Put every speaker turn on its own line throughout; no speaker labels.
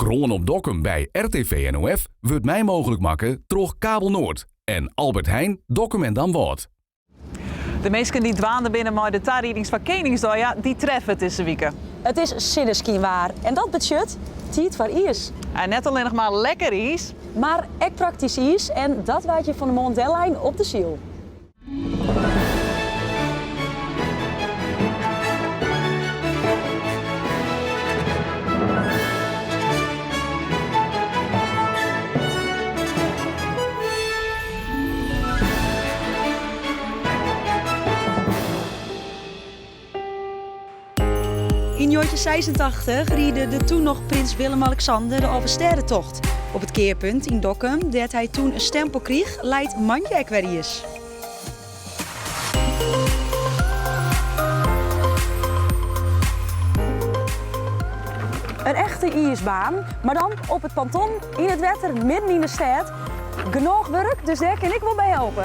Kroan op Dokkum by RTV NOF wurdt mei mooglik makke troch Kabelnoord en Albert Heijn Dokkum en Damwâld.
De minsken dy't dwaande binne mei de tariedings foar Keningsdei, ja, dy treffe it dizze wike.
It is sinneskynwaar en dat betsjut tiid foar iis.
En net allinnich mar lekker iis.
Mar ek praktysk iis en dat waard hjir fan 'e moarn dellein op de syl. Yn 1986 ride de toen noch prins Willem-Alexander de Alvestêdetocht. Op it kearpunt yn Dokkum, dêr't hy toen in stempel kriich, leit moandei ek wer iis. In echte iisbaan, mar dan op it ponton yn it wetter midden yn de stêd. Genôch wurk, dus dêr kin ik wol by helpe.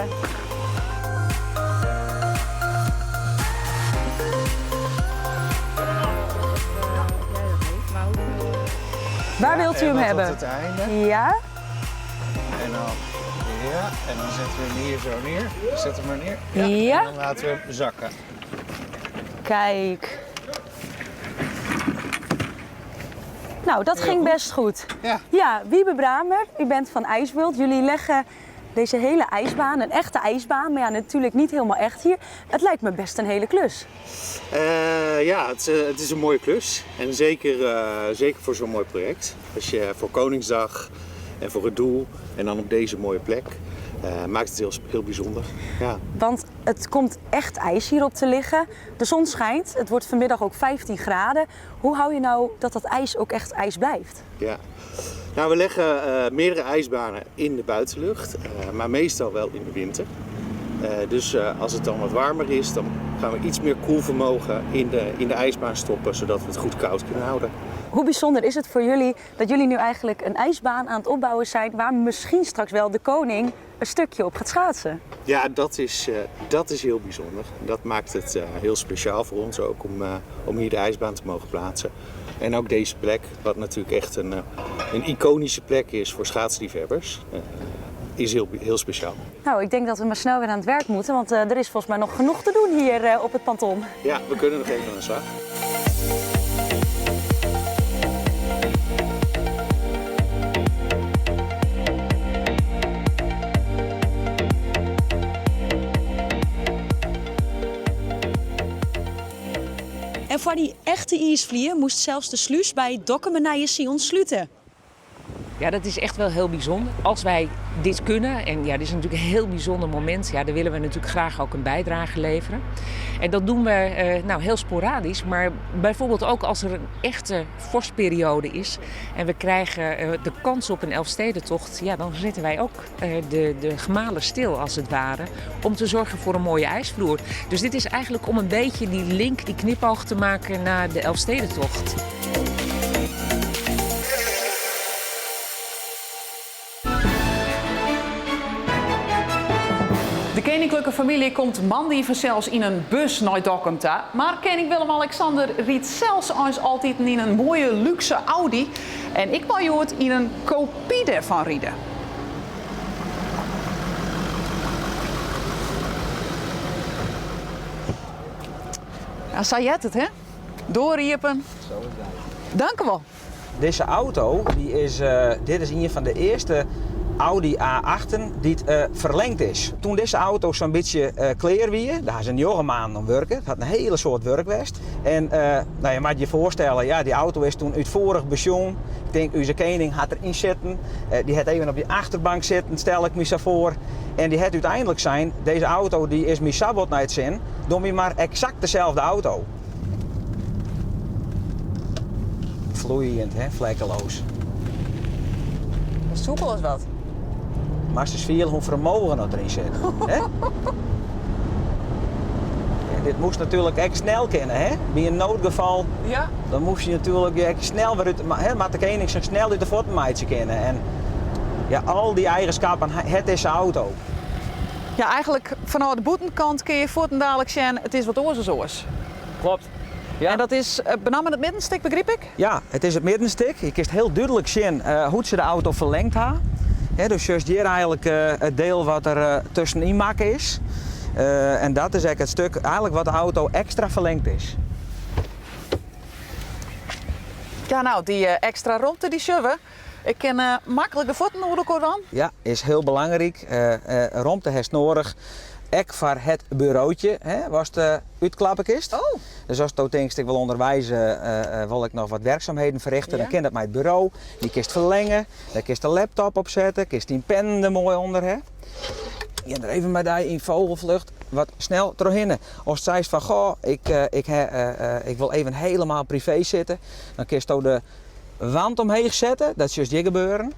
Waar wilt u hem hebben?
Tot het einde.
Ja.
En dan, ja, en dan zetten we hem hier zo neer. Zet hem maar neer.
Ja. Ja.
En dan laten we hem zakken.
Kijk. Nou, dat ging best goed.
Ja.
Ja, Wiebe Bramer, u bent van IJsworld. Jullie leggen deze hele ijsbaan, een echte ijsbaan, maar ja, natuurlijk niet helemaal echt hier. Het lijkt me best een hele klus.
Ja, het is een mooie klus. En zeker voor zo'n mooi project. Als je voor Koningsdag en voor het doel en dan op deze mooie plek, maakt het heel, heel bijzonder. Ja.
Want het komt echt ijs hierop te liggen. De zon schijnt, het wordt vanmiddag ook 15 graden. Hoe hou je nou dat dat ijs ook echt ijs blijft?
Ja. We leggen meerdere ijsbanen in de buitenlucht, maar meestal wel in de winter. Dus als het dan wat warmer is, dan gaan we iets meer koelvermogen in de ijsbaan stoppen, zodat we het goed koud kunnen houden.
Hoe bijzonder is het voor jullie dat jullie nu eigenlijk een ijsbaan aan het opbouwen zijn waar misschien straks wel de koning een stukje op gaat schaatsen?
Ja, dat is heel bijzonder. Dat maakt het heel speciaal voor ons ook om hier de ijsbaan te mogen plaatsen. En ook deze plek, wat natuurlijk echt een iconische plek is voor schaatsliefhebbers, is heel, heel speciaal.
Ik denk dat we maar snel weer aan het werk moeten, want er is volgens mij nog genoeg te doen hier op het ponton.
Ja, we kunnen nog even aan de slag.
En voor die echte iisvlier moest zelfs de sluis bij Dokkumer Nije Silen sluten.
Ja, dat is echt wel heel bijzonder. Als wij dit kunnen, en dit is natuurlijk een heel bijzonder moment, daar willen we natuurlijk graag ook een bijdrage leveren. En dat doen we heel sporadisch, maar bijvoorbeeld ook als er een echte vorstperiode is en we krijgen de kans op een Elfstedentocht, dan zetten wij ook de gemalen stil als het ware, om te zorgen voor een mooie ijsvloer. Dus dit is eigenlijk om een beetje die link, die knipoog te maken naar de Elfstedentocht.
De koninklijke familie komt moandei fansels in een bus naar Dokkum ta. Maar koning Willem-Alexander rydt sels eins altyd yn in moaie luxe Audi. En ik mei hjoed yn in kopy dêrfan ride. Ja, sa heart it, hè? Doar iepen.
Zo is dat.
Dank u wel.
Deze auto, dit is een van de eerste Audi A8'en die verlengd is. Toen deze auto zo'n beetje klaar wie, daar zijn jonge maanden om werken. Het had een hele soort werkwest. En je moet je voorstellen, die auto is toen uitvoerig besjoen. Ik denk, onze koning had erin zitten. Die had even op die achterbank zitten, stel ik me zo voor. En die had uiteindelijk zijn, deze auto die is me sabot naar het zin, door me maar exact dezelfde auto. Vloeiend, hè? Vlekkeloos.
Soepel als wat.
Maar ze viel hoe vermogen dat erin zit. Hè? En dit moest natuurlijk echt snel kennen, hè? Bij een noodgeval, dan moest je natuurlijk echt snel weer uit de ma-, hè? Maar de koning zich snel uit de voeten meidje kennen. En al die eigenschappen, het is zijn auto.
Ja, eigenlijk vanuit de boetenkant kun je voeten dadelijk zien, het is wat oors als oors.
Klopt.
Ja.
En dat is benammen it middenstik, begryp ik?
Ja, it is it middenstik. Je kinst hiel dúdlik sjen hoe't se de auto ferlingd ha. Dus sjochst hjir eigenlik it diel wat der tuskenyn makke is. En dat is ek it stik eigenlik wat de auto ekstra ferlingd is.
Ja, no, dy ekstra romte dy sjogge we. Ik kin maklik de fuotten oer elkoar dwaan.
Ja, is hiel belangryk. Romte hast noadich. Ek foar het burootje, hè, watst útklappe kinst.
Oh.
Dus asto tinkst, ik wol ûnderweis wol ik noch wat werkzaamheden ferrichte, dan kin dat mei it buro. Dy kinst ferlinge, dêr kinst de laptop op sette, kinst dyn pennen der moai ûnder ha. Gean der even mei dy yn vogelvlucht wat snel trochhinne. Ast seist fan goh, ik wol even helemaal privé sitte, dan kinsto de wand omheech sette, dat sjochst hjir gebeuren.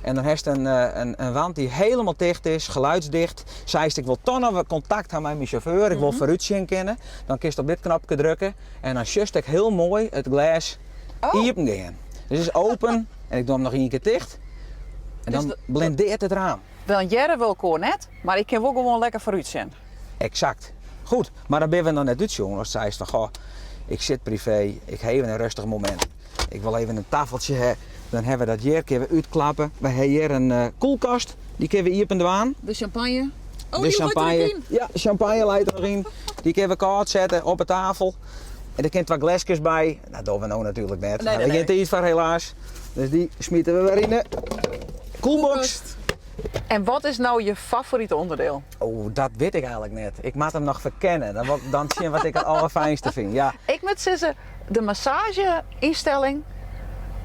En dan hast in wand dy't helemaal ticht is, geluidsdicht. Seist ik wol toch noch wat kontakt ha mei myn sjauffeur, ik wol foarút sjen kinne. Dan kinst op dit knopke drukke en dan sjochst ek hiel moai it glês iepen gean. Dus it is open en ik doch him noch ien kear ticht. En dan blindeart it raam.
Dan hearre we elkoar net, mar ik kin wol gewoan lekker foarút sjen.
Eksakt. Goed, mar dan binne we noch net útsjoen ast seist fan goh, ik sit privé, ik ha even in rêstich momint. Ik wol even in tafeltsje ha. Dan ha we dat hjir, kinne we útklappe. We ha hjir in koelkast, dy kinne we iepen dwaan.
De champagne. Oh,
De
dy leit der
champagne.
ek yn.
Ja, champagne leit der noch yn. Dy kinne we kâld sette op 'e tafel. En der kinne twa gleskes by. Dat dogge we no natuerlik net.
Nee,
Daar
nee,
ha we
nee.
gjin tiid foar helaas. Dus dy smite we wer yn de koelboks.
En wat is no je favorite ûnderdiel?
Oh, dat wit ik eigenlik net. Ik moat him noch ferkenne. Dan wol ik dan sjen wat ik it allerfijnste fyn. Ja.
Ik moat sizze, de massaazje-ynstelling,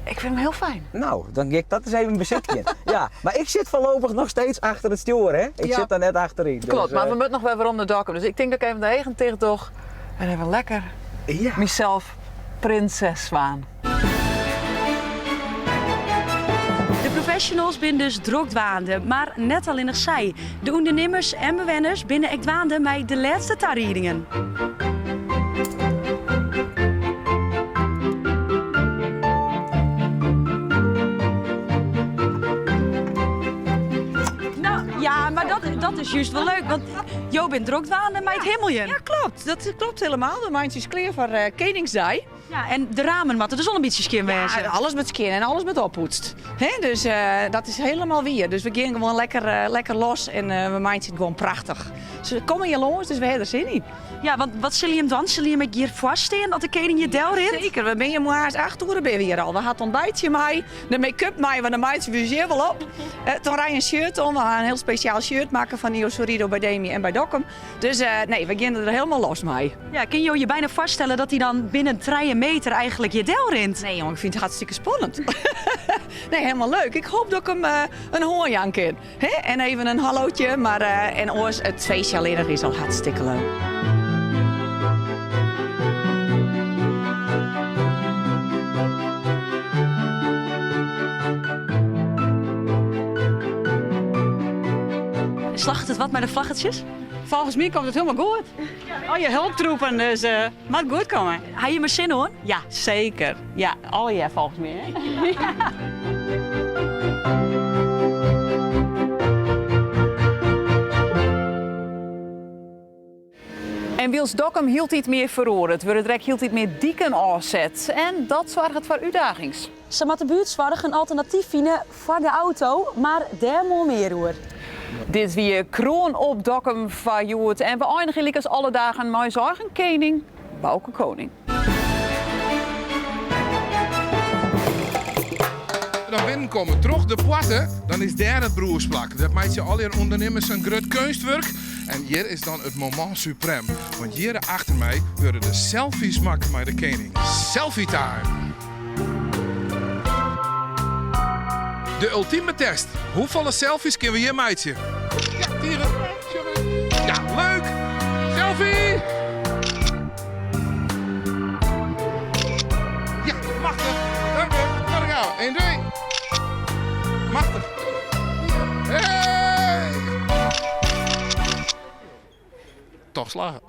ik fyn him hiel fijn.
No, dan gean ik dat ris even besykjen. Ja, mar ik sit foarlopich noch steeds achter it stjoer, hè? Ik sit der net achteryn. Dus,
Kloppet, mar we moatte noch wer werom nei Dokkum. Dus ik tink dat ik even de eagen ticht doch en even lekker mysels prinses waan.
De professionals binne dus drok dwaande, mar net allinnich sy. De ûndernimmers en bewenners binne ek dwaande mei de lêste tariedingen. No, ja, mar dat is júst wol leuk, want jo binne drok dwaande mei it himmeljen.
Ja, klopt. Dat klopt helemaal. We meitsje ús klear foar Keningsdei.
Ja, en de ramen moatte dus al in bytsje skjin wêze.
Ja, alles moat skjin en alles moat oppoetst. Hè? Dus dat is helemaal wier. Dus we gean gewoan lekker, lekker los en we meitsje it gewoan prachtich. Se komme hjir lâns, dus we ha der sin yn.
Ja, want wat sille jim dwaan? Sille jim ek hjir foar stean as de kening hjir delrint?
Seker, we binne hjir moarns 8 oere binne we hjir al. We ha it ontbijtje mei, de make-up mei, want dan meitsje we ús hjir wol op. It oranje shirt oan, we ha in hiel spesjaal shirt makke fan Io Sorrido by Demi en by Dokkum. Dus nee, we gean der helemaal los mei.
Ja, kin jo je byna foarstelle dat hy dan binnen trije meter eigenlik hjir delrint?
Nee jong, ik fyn it hartstikke spannend. Nee, helemaal leuk. Ik hoop dat ik him in hân jaan kin. Hè? En even in hallootje, mar en oars, it feestje allinnich is al hartstikke leuk.
Slagget it wat mei de vlaggetsjes?
Folgens my komt it hielendal goed. Al je helptroepen, dus moat goed komme.
Ha je der sin oan?
Ja, seker. Ja, allegear folgens my. Hè?
En wylst Dokkum hieltyd mear feroaret, wurde der ek hieltyd mear diken ôfset. En dat soarget foar útdagings.
Sa moat de buertsoarch in alternatyf fine foar de auto, mar dêr moarn mear oer.
Dit wie Kroan op Dokkum foar hjoed. En we einigje lykas alle dagen mei ús eigen kening, Bauke Koning.
Dan binnenkomme troch de poarte, dan is dêr it Broersplak. Dat meitsje allegear ûndernimmers in grut keunstwurk. En hjir is dan it moment suprême. Want hjir achter my wurde de selfies makke mei de kening. Selfie time! De ultieme test. Hoefolle selfies kinne we hjir meitsje? Ja, tige. Ja, leuk! Selfie! Ja, machtich. Dank u. Daar gaan we. 1, 2. Machtich. Hey! Toch slagge.